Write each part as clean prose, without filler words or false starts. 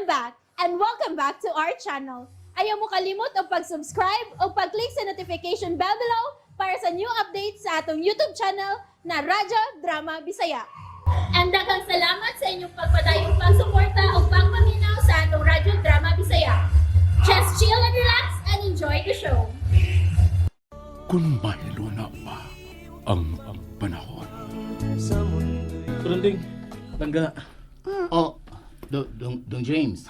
I'm back and welcome back to our channel. Ayaw mo kalimot og pag-subscribe o pag-click sa notification bell below para sa new updates sa atong YouTube channel na Radyo Drama Bisaya. And daghang salamat sa inyong pagpadayong pagsuporta o pagpaminaw sa atong Radyo Drama Bisaya. Just chill and relax and enjoy the show. Kung mahiluna pa ang panahon. Turunding, langga. Oh, Dong James.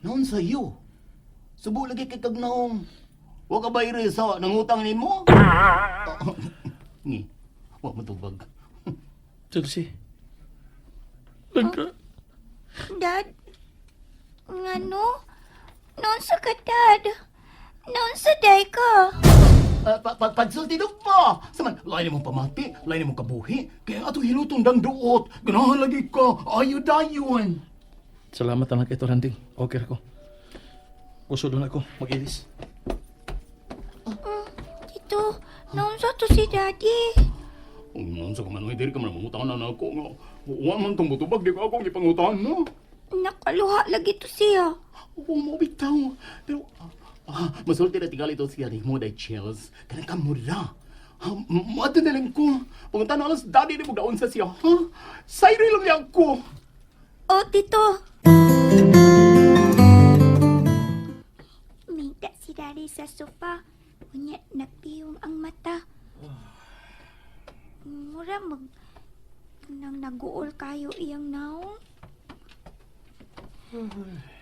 Noon sa iyo. Subo lagi kay kag naong. Wa ka ba sa nangutang nimo? Oh, Ngi. Wa mo tubag. Chelsea. Langga. Dad, ngano? Noon sa ka, Dad? Noon sa day ka? Pagsulti dog pa. Saman, lain nimong pamati, lain nimong kabuhi. Kaya atong hiluton dang duot. Ganahan lagi ka. Ayo dayon. Salamat na lang kay Turanding. Okay ra ko. Usod na ako, magilis. Tito, noon sa to si Daddy. Noon sa kamanoy, diri ka man mangutana na ako nga. Wa man tong mutubag, di ko akong ipangutan, no? Nakaluha lagi to siya. Oo, mo bitaw. Pero masulti na tingali to siya nimo day Chels. Kanang kamura. Mato na lang ko. Pangunta na alas daddy ni mo daon sa siya, ha? Sayri lang niya ako. Oh, Tito. Minta si Daddy sa sofa. Unya, nagpiyong ang mata. Mura mag... Nang naguol kayo iyang naong.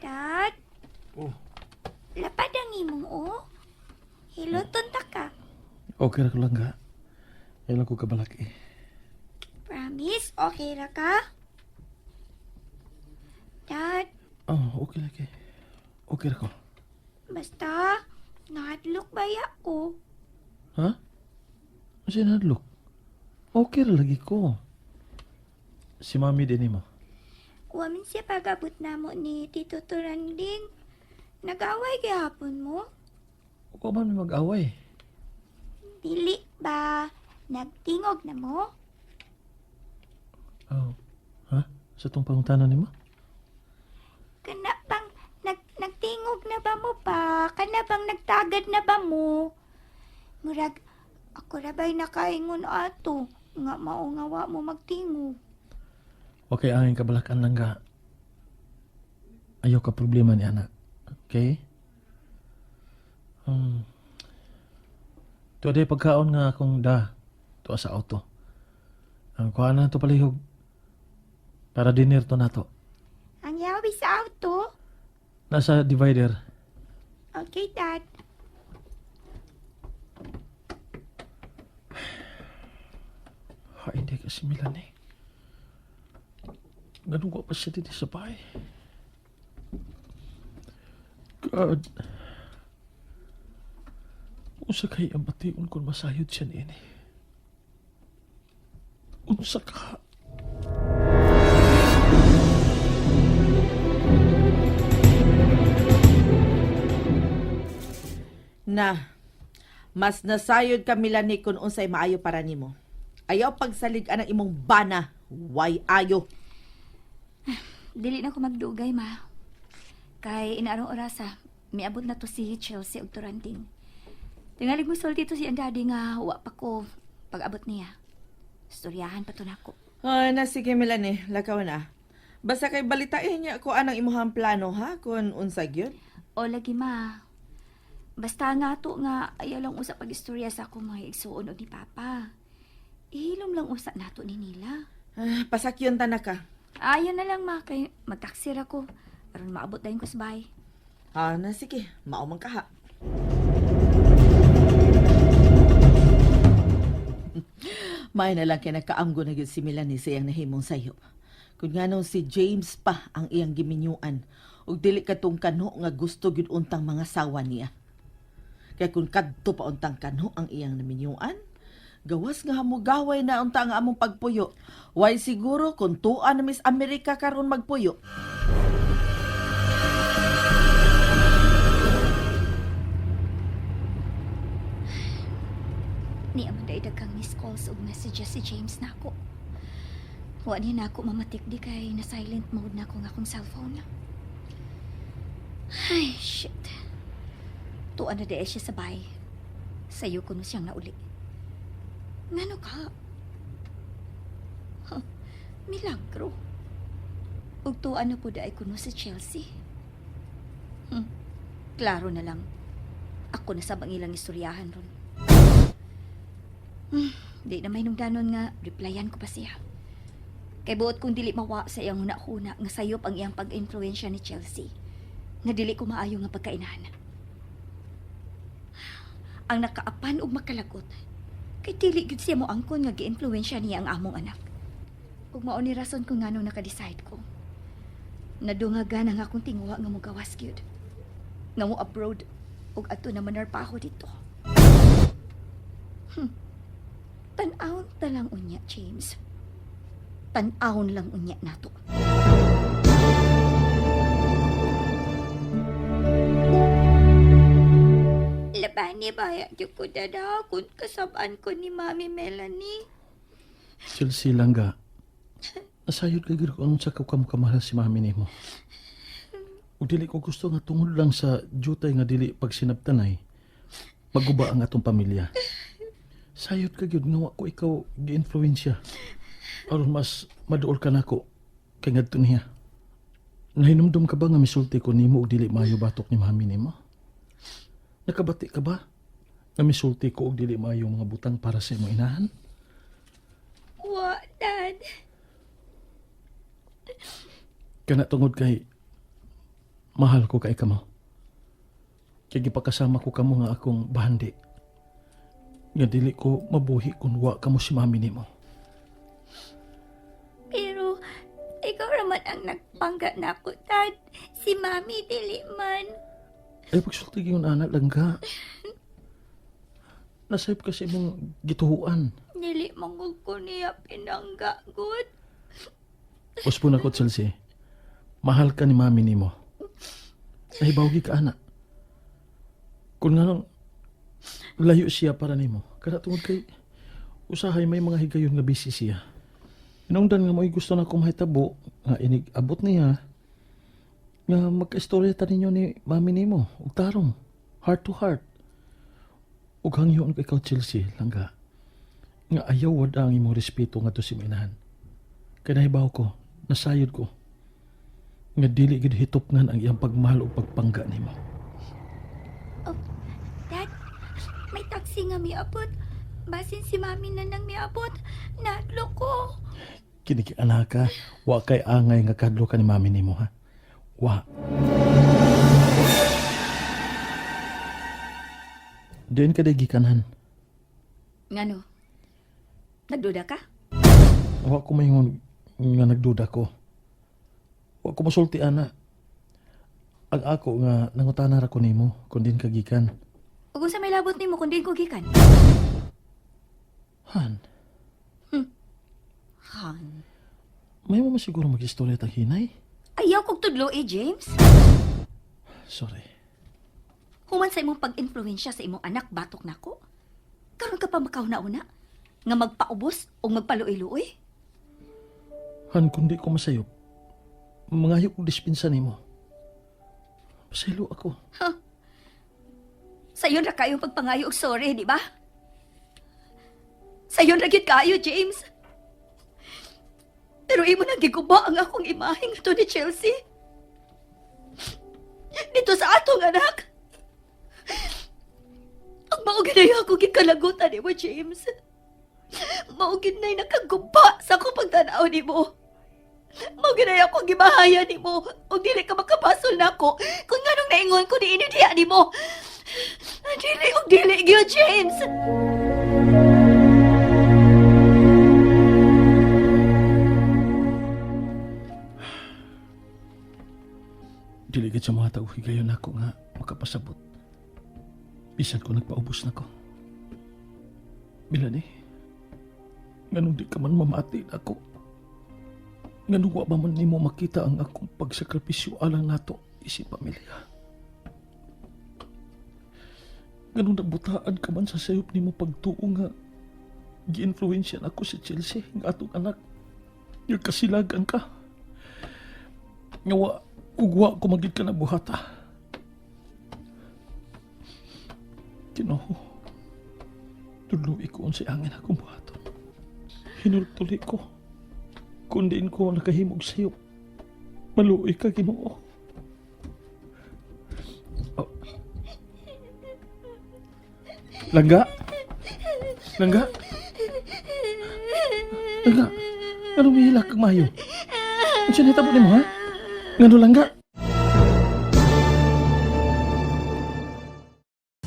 Dad? Oh. Lapad ang imong o. Hiluton ta ka. Okay ra ko, langga. Ayaw lang ko kabalaki. Promise, okay ra ka? Dad, Oh, okay lagi. Okay ra ko. Basta, nahadlok baya ko. Ha? Ano nahadlok? Okay ra lagi ko. Si mami din mo. Wamin siya pag-abot namo ni Tito Turanding. Nag-away gihapon mo? Ako man may mag-away. Dili ba nagtingog na mo? Oh. Ha? Sa tong pangutana nimo? Kana bang nagtingog na ba mo pa? Kana bang nagtagad na ba mo? Murag, ako ra ba'y nakaingon ato? Nga mao nga wa mo magtingog. Okay, angin kabalakan lang ga. Ayaw ka problema ni anak. Okay? Tuwa day pagkaon nga akong da. Tuwa sa auto. Ang kuha na to palihog. Para dinner to nato. Ang yawi sa auto? Nasa divider. Okay, Dad. Ha, hindi kasi Milan eh. Ganun ko pa siya dito sa bahay. God. Unsa kay ang bation kung masayod siya niini? Unsa ka? Na, mas nasayod ka Melanie kung unsay maayo para nimo. Ayaw pagsalig anang imong bana, way ayo. Dili na ko magdugay, ma. Kay inaarong orasa, miabot na to si Chelsea og Turanding. Tingalig mo sulti to si ang daddy nga wa pa ko pag-abot niya. Istoryahan pa to nako. Ay, na sige Melanie, lakaw na. Basta kay balitain niya ko anang imuhang plano ha, kung unsa gyud. O lagi ma. Basta nga to nga ayaw lang usa pag-istorya sa akong mga igsuon og ni Papa. Ihilom lang usa nato ni nila. Ah, pasakyon ta na ka. Ayon na lang ma kay magtaksi ra ko aron maabot dayon ko sa bahay. Ah, na sige, mao man ka ha. May na lang kay nakaamgo na gyud si Melanie sa iyang nahimong sayop. Kung nganong si James pa ang iyang giminyuan ug dili katong kano nga gusto gyud untang mga sawa niya. Kay kung kadto pa untang kano ang iyang naminyuan, gawas nga hamugaway na unta ang among pagpuyo. Way siguro kung tuan na Miss America karon magpuyo. Ni amo day daghang missed calls ug messages si James nako. Wa ni nako mamatik di kay na silent mode na ko nga akong cellphone. Ay, shit. Tuan na dahil siya sa bahay. Sa'yo ko no siyang nauli. Ngano ka? Huh, milagro. Ug tuan na po dahil kuno sa Chelsea. Klaro na lang. Ako na sa ilang istoryahan ron. Di na may nungdanon nga, replyan ko pa siya. Kay buot kong dili mawa sa iyang huna-huna nga sayop ang iyang pag-impluwensya ni Chelsea. Nga dili ko maayo nga pagkainan. Ang nakaapan og makalagot. Kay dili gyud siya moangkon nga giimpluwensya niya ang among anak. Ug mao ni rason kung nganong naka-decide ko. Nadungagan ang akong tinguha nga mogawas gyud. Nga mo abroad ug adto na manar pa ako dito. Tan-awon ta lang unya, James. Tan-awon lang unya nato. Labani ba gyud ko dada kung kasabaan ko ni Mami Melanie. Chelsea langga. Nasayod ka gyud kung sa ka kamahal si mami nimo. Ug dili ko gusto nga tungod lang sa jutay nga dili pagsinabtanay, maguba ang atong pamilya. Sayod ka gyud nga wa ko ikaw giinfluensya. Aron mas maduol ka nako kay ngadto niya. Nahinumdum ka ba nga misulti ko nimo og dili maayo batok ni mami nimo? Nakabati ka ba nga misulti ko og dili maayo mga butang para sa imong inahan? Wa, Dad. Kana tungod kay mahal ko kay kamo. Kay gipakasama ko kamo nga akong bahandi. Nga dili ko mabuhi kung wa kamo si mami nimo. Pero ikaw raman ang nagpangga na ako, Dad. Si Mami dili man. Ay pagsulti gyud anak langga. Nasayop ka sa imong gituhuan. Dili mangog ko niya pinangga, good. Uspon ako, Chelsea. Mahal ka ni mami nimo. Nahibaw gyud ka anak. Kung nga lang, layo siya para nimo. Kada tungod kay usahay may mga higayon nga busy siya. Inungdan nga mo'y gusto na akong mahitabo nga inig abot niya nga magkaistorya ta ninyo ni mami nimo ug tarong heart to heart. Ug hangyoon ko ikaw, Chelsea, langga, nga ayaw wad ang imong respeto ngadto sa imong inahan. Kay nahibaw ko, nasayod ko nga dili gid hitupngan ang iyang pagmahal ug pagpangga nimo. Oh, Dad, may taxi nga miabot. Basin si Mami na nang miabot. Nadlo ko. Kini kay anaka, wa kay angay nga kadlo ka ni mami nimo ha. Wa. Diin ka day gikanhan. Ngano? Nagduda ka? Wa ko maingon nga nagduda ko. Wa ko mosulti ana. Ang ako nga nangutana ra ko nimo kun diin ka gikan. Ug unsa may labot nimo kung diin ko gikan? Han, Han. may mo siguro mag-istorya tag hinay? Ayaw kog tudlo eh, James. Sorry. Human sa imong pag-impluwensya sa imong anak batok nako. Karon ka pa makahuna-una nga magpaubos o magpaluoy-luoy. Han, kung di ko masayop, mangayo kong dispensa nimo. Pasaylo ako. Sayon ra kayo pagpangayo og sorry, di ba? Sayon ra gyud kayo, James. Pero imo nang giguba ang akong imahe nga ni Chelsea. Dito sa atong anak. Ang mao gyud ay ako gikalagutan nimo, James. Mao gyud nay nakaguba sa akong pagtan-aw nimo. Mao gyud ay ako gibahaya nimo ug dili ka makabasol nako kung nganong naingon ko niini diha nimo. Dili og dili gyud, James. Dili gid sa mga tao higayon ako nga makapasabot. Bisan ko nagpaubos na ko. Melanie, nganong di ka man mamati nako. Nganong wa ba man nimo makita ang akong pagsakripisyo alang nato isip pamilya. Nganong nabutaan ka man sa sayop nimo pagtuo nga giinfluensya nako si Chelsea nga atong anak. Nga kasilagan ka. Nga wa ugwa ko magid ka na buhata. Ginoo. Tuluy ko unsay angin akong buhaton. Hinultuli ko. Kung diin ko nakahimog sa'yo, maluoy ka, Ginoo. Oh. Langga? Langga? Langga? Anong mihilak kang mayo? Ano siya nahitabo nimo, ha? Ngano, Langga?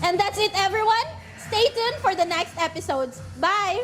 And that's it, everyone. Stay tuned for the next episodes. Bye!